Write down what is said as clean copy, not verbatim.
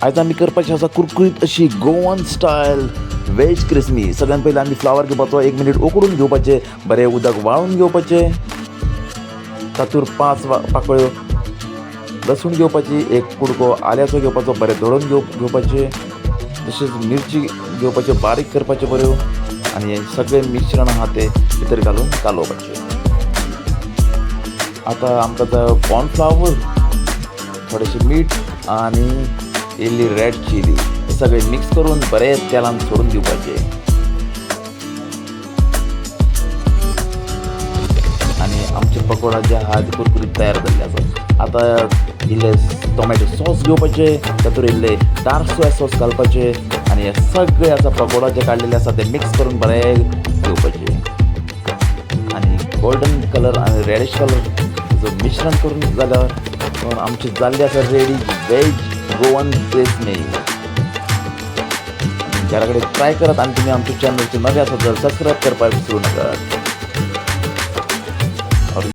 आयज आमी करपाची आसा कुरकुरीत अशी गोवन स्टायल वेज क्रिस्मी. सगळ्यात पयलीं आमी फ्लावर घेवपाचो, एक मिनीट उकडून घेवपाचें, बरें उदक वाळून घेवपाचें. तातूंत 5 पाकळ्यो लसूण घेवपाची, एक कुडको आल्याचो घेवपाचो, बरें दळून घेवपाचें. तशेंच मिरची घेवपाच्यो, बारीक करपाच्यो बऱ्यो आनी हें सगळें मिश्रण आहा तें भितर घालून कालोवपाचें. आतां आमकां जाय कॉर्नफ्लावर, थोडेशें मीठ आनी इल्ली रेड चिली. हे सगळें मिक्स करून बरें तेलान सोडून दिवपाचें आनी आमचे पकोडा जे आहा ते कुरकुरीत तयार जाल्ले आसा. आतां इल्ले टोमॅटो सॉस घेवपाचे, तातूंत इल्ले डार्क सोया सॉस घालपाचे आनी हे सगळे आसा पकोडा जे काडलेले आसा ते मिक्स करून बरें घेवपाचे आनी गोल्डन कलर आनी रेडिश कलर जो मिश्रण करून जाल्यार आमची जाल्ली आसा रेडी वेज गोवन क्रिस्मी. घरा कडेन ट्राय करात आनी तुमी आमच्या चॅनलचे नवे आसा जाल्यार सबस्क्रायब करपाक विसरूं नाकात.